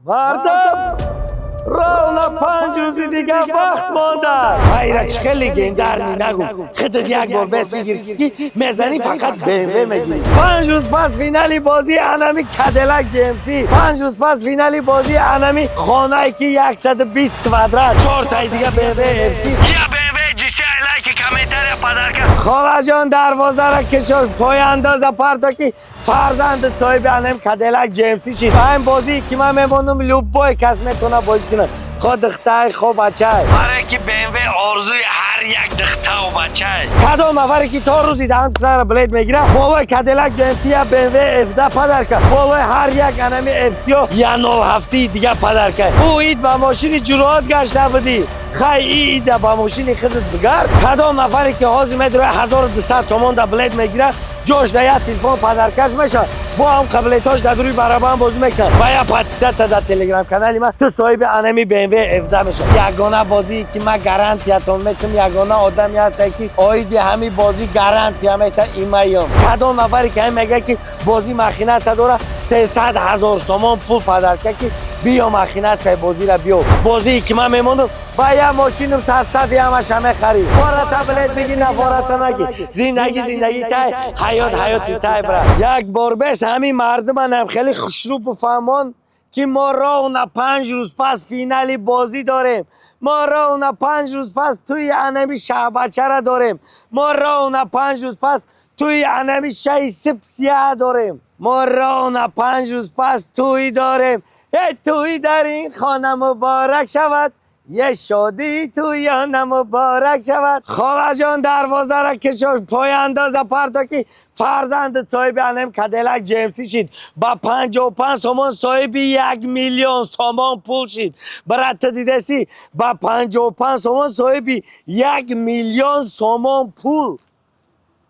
Мардам, ровно 5 рӯзи дига вақт монда. Майра, чӣ хел легендарный нагум? Худат як бор бес бигир, ки мезанӣ, фақат БМВ мегирӣ. 5 рӯз пас финали бозии анами Кадиллак GMC, 5 рӯз пас финали бозии анами хонае, ки 120 квадрат, чортаи дига БМВ FC, я БМВ GC. Лайки, комментария, подарка. Холаҷон, дарвозаро кишо, пояндоза парто, ки фарзанди соҳиби анам Кадиллак GMC шид. Ҳам бозие, ки ман мемонам, любой кас метавона бозӣ кунад, хо духтай, хо бачай, барое ки БМВ орзуи ҳар як духтаву бачай. Кадом нафаре, ки то рӯзи даҳам сара билет мегирад, болои Кадиллак GMC я БМВ F10 подарка, болои ҳар як анами FC я 07 дига подарка. Ӯ ид ба мошини ҷуроат гашта будӣ, хай, и ида ба мошини худат бигард. Кадом нафаре, ки ҳозир медура, 1200 сомон да билет мегирад, ҷош да як телефон подаркаш мешавад. Бо ҳам қабилетош дар рӯи барабан бозӣ мекунад ва я подписаться дар Телеграм канали ман, ту соҳиби анами БМВ F10 мешавад. Ягона бозие, ки ман гарантиятон метам, ягона одаме ҳасте, ки оиди ҳами бозӣ гарантия мета, имаём. Кадом нафаре, ки ҳами мегӯяд, ки бозӣ махинация дора, 300 000 сомон пул подарка, ки биё, махинацияи бозиро биё. Бозие, ки ман мемонам, ба я мошинум состави ҳамаша мехарӣ. Фората билет биги, нафората наги. Зиндагӣ зиндагӣ тай, ҳаёт ҳаёти тай, брат. Як бор бес ҳамин мардуманам хеле хушрӯ бифаҳмон, ки мо ровно 5 рӯз пас финали бозӣ дорем, мо ровно 5 рӯз пас тӯи анами шаҳбачара дорем, мо ровно 5 рӯз пас тӯи анами шаи сип сия дорем, мо ровно 5 рӯз пас тӯй дорем. Э, тӯй дар ин хона муборак шавад, е шодӣ тӯёна муборак шавад. Холаҷон, дарвозаро кишо, пояндоза парто, ки фарзанди соҳиби анам Кадиллак GMC шид. Ба 55 сомон соҳиби 1 миллион сомон пул шид. Брат, ту дидасӣ, ба 55 сомон соҳиби 1 миллион сомон пул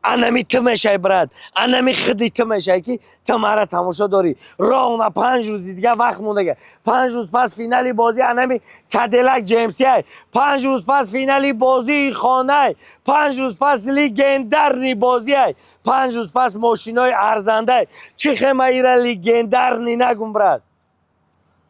анами ту мешай, брат, анами хиди ту мешай, ки ту мара тамошо дорӣ. Ровно 5 рӯзи дига вақт мондага. 5 рӯз пас финали бозӣ анами Кадиллак GMC, 5 рӯз пас финали бозии хонай, 5 рӯз пас легендарный бозиай, 5 рӯз пас мошинои арзандай. Чӣ хема ира легендарный нагум, брат?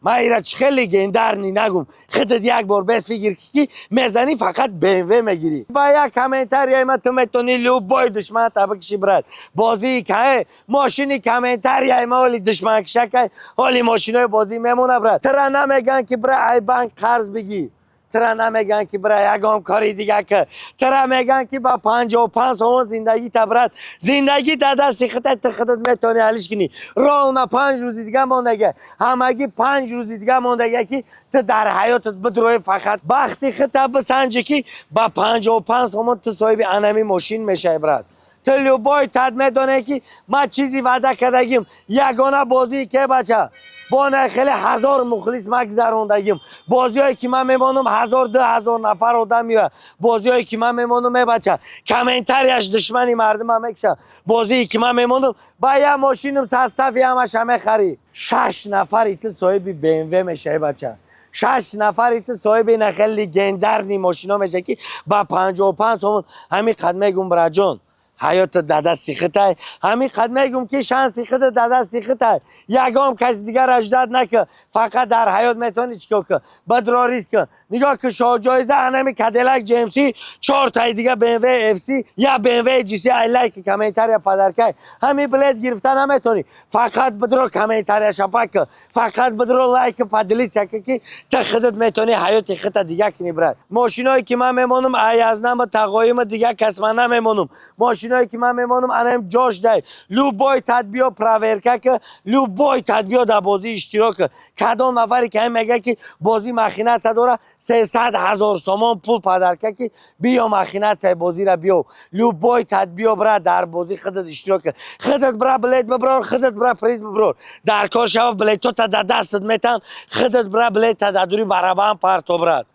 Ман ира чӣ хел легендарный нагум? Худат як бор бес фикр, ки мезанӣ, фақат БМВ мегирӣ. Ба як комментарияи ма ту метавонӣ любой душманта бикишӣ, брат. Бозии кае мошини комментарияи ма ҳоли душманкишакай, ҳоли мошинои бозӣ мемона, брат. Тира намегӯянд, ки бира, ай банк қарз бигир. Тира намегӯянд, ки бира, ягон кори дига ки. Тира мегӯянд, ки ба 55 сомон зиндагита, брат, зиндагӣ дар дасти худат, ту худат метавонӣ ҳалиш кунӣ. Ровно 5 рӯзи дига мондага, ҳамагӣ 5 рӯзи дига мондага, ки ту дар ҳаётат бидрои, фақат бахти худта бисанҷӣ, ки ба 55 сомон ту соҳиби анами мошин мешавӣ, брат. Ту любой тад медонӣ, ки ман чизи ваъда кардагим. Ягона бозии ке, бача, бо на хеле ҳазор мухлис ма гузарондагим. Бозиҳое, ки ман мемонам, ҳазор, 2000 нафар одам меояд. Бозиҳое, ки ман мемонам, е бача, комментарияш душмани мардума мекушад. Бозие, ки ман мемонам, ба я мошинум состави ҳамаша мехарӣ. Шаш нафари ту соҳиби БМВ мешавӣ, бача. Шаш нафари ту соҳиби на хеле легендарный мошино мешавӣ, ки ба 55 сомон. Ҳамин қад мегум, браҷон, ҳаётат дар дасти хутай. Ҳамин қад мегум, ки шанси худат дар дасти хутай, ягон каси дигар ждать накун. Фақат дар ҳаёт метавонӣ чикор кун? Бадро риск кун. Нигоҳ кун, шоҳҷоиза анами Кадиллак GMC, чортаи дига БМВ FC я БМВ GC. Ай лайки, комментария, подаркай. Ҳамин билет гирифта наметавонӣ, фақат бидро, комментария шапак кун, фақат бидро, лайк, поделиться кун, ки ту худат метавонӣ ҳаёти худта дига кунӣ, брат. Мошиное, ки ман мемонам, аязнама тағоима дига кас ман намемонам. Мошиное, ки ман мемонам, анам ҷош дай. Любой тадбиё проверка ки, любой тадбиё дар бозӣ иштирок ки. Кадом нафаре, ки ҳамин мегӯяд, ки бозӣ махинация дора, 300 000 сомон пул подарка, ки биё, махинацияи бозиро биё. Любой тадбиё, брат, дар бозӣ худат иштирок ки, худат бира, билет биброр, худат бира, приз биброр. Дар кор шава, билетота дар дастат метан, худат бира, билета дар дури барабан парто, брат.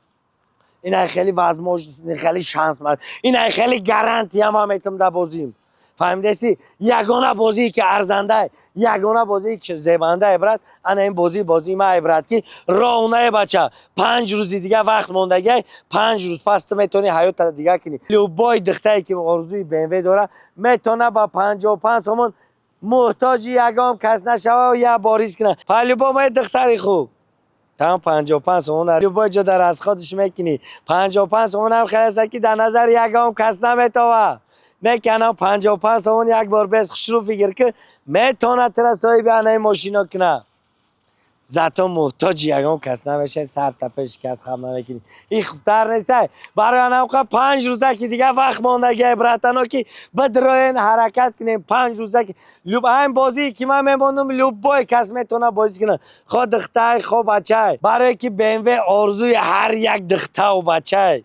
Ина хеле возможность, хеле шанс, ина хеле гарантия ман метам дар бозим. Фаҳмидасӣ? Ягона бозие, ки арзандай, ягона бозие, ки зебандай, брат, ана ин бозӣ, бозии май, брат, ки ровнае, бача, 5 рӯзи дига вақт мондагиай. 5 рӯз пас ту метавонӣ ҳаётата дига кунӣ. Любой духтае, ки орзуи БМВ дора, метавона ба 55 сомон муҳтоҷи ягон кас нашава, як борис куна. По-любому, духтари хуб. Там 55 сомон любой ҷо дар расход ш мекунӣ. 55 сомон ҳам хелеса, ки дар назари ягон кас наметова. Меканам, 55 сомон як бор без хушрӯ фикр ки, метавонад тира соҳиби анаи мошино кунад. Зато муҳтоҷи ягон кас намешавӣ, сар та пеши кас хам намекунӣ. Ин хубтар нестай? Барои анамқа 5 рӯза ки дига вақт мондагиай, братано, ки бидроен, ҳаракат кунем. 5 рӯза ки ҳамин бозие ки ман мемонам, любой кас метавонад бозӣ кунад, хо духтай, хо бачай, барое ки БМВ орзуи ҳар як духтаву бачай,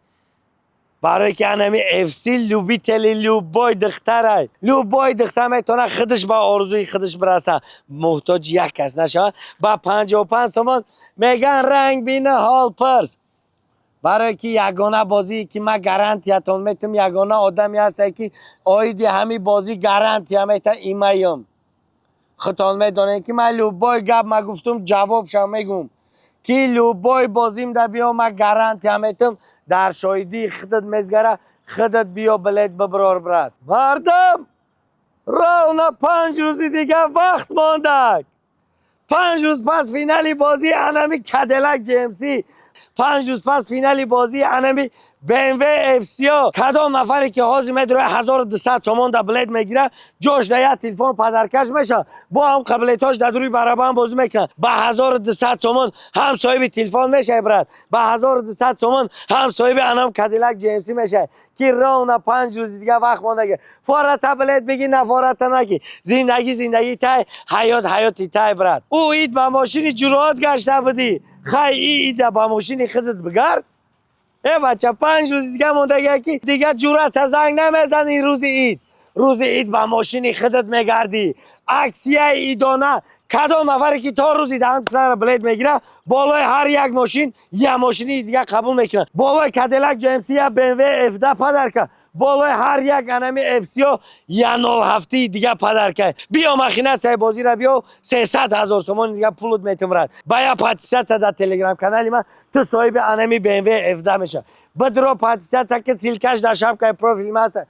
барое ки анами FC любители любой духтарай. Любой духтар метавонад худаш ба орзуи худаш бираса, муҳтоҷи як кас нашавад. Ба 55 сомон меган, ранг бина, ҳол пурс. Барое ки ягона бозие ки ман гарантиятон метам, ягона одаме ҳасте, ки оиди ҳамин бозӣ гарантия мета, имаём. Худтон медонед, ки ман любой гап ма гуфтум, ҷавобшам мегум, ки любой бозим да биё, ман гарантия метам, дар шоҳидии худат мезгара. Худат биё, билет биброр, брат. Мардам, ровно 5 рӯзи дига вақт мондак. 5 рӯз пас финали бозии анами Кадилак GMC, 5 рӯз пас финали бозии анами BMW FCO. Кадом нафаре ки ҳозир медурояд, 1200 сомон да билет мегирад, ҷош да як телефон подарка ш мешавад. Бо ҳам қабилетҳош дар рӯи барабан бозӣ мекунад. Ба 1200 сомон ҳам соҳиби телефон мешавад, брат, ба 1200 сомон ҳам соҳиби анам Кадилак GMC мешавад, ки ровно 5 рӯзи дига вақт мондаги. Фората билет бигӣ, нафората наги, зиндагӣ зиндагӣ тай, ҳаёт ҳаёти тай, брат. Ӯ ид ба мошини ҷуроат гашта будӣ, хай, и ида ба мошини худат бигард. Э бача, 5 рӯзи дига мондагия, ки дига ҷуръата занг намезани. Рӯзи ид, рӯзи ид ба мошини худат мегардӣ. Аксияи идона: кадом нафаре ки то рӯзи даҳам сара билет мегирад, болои ҳар як мошин я мошини дига қабул мекунад. Болои Кадилак GMC я BMW F10 подарка, болои ҳар як анами FCO я 07 дига подарка. Биё, махинация и бозира биё, 300 000 сомони дига пулут метумрад. Ба я подписаться дар телеграм канали ман, ту соҳиби анами BMW F10 меша. Бидро, подписаться ки, ссылка ш дар шапка и профили ман аст.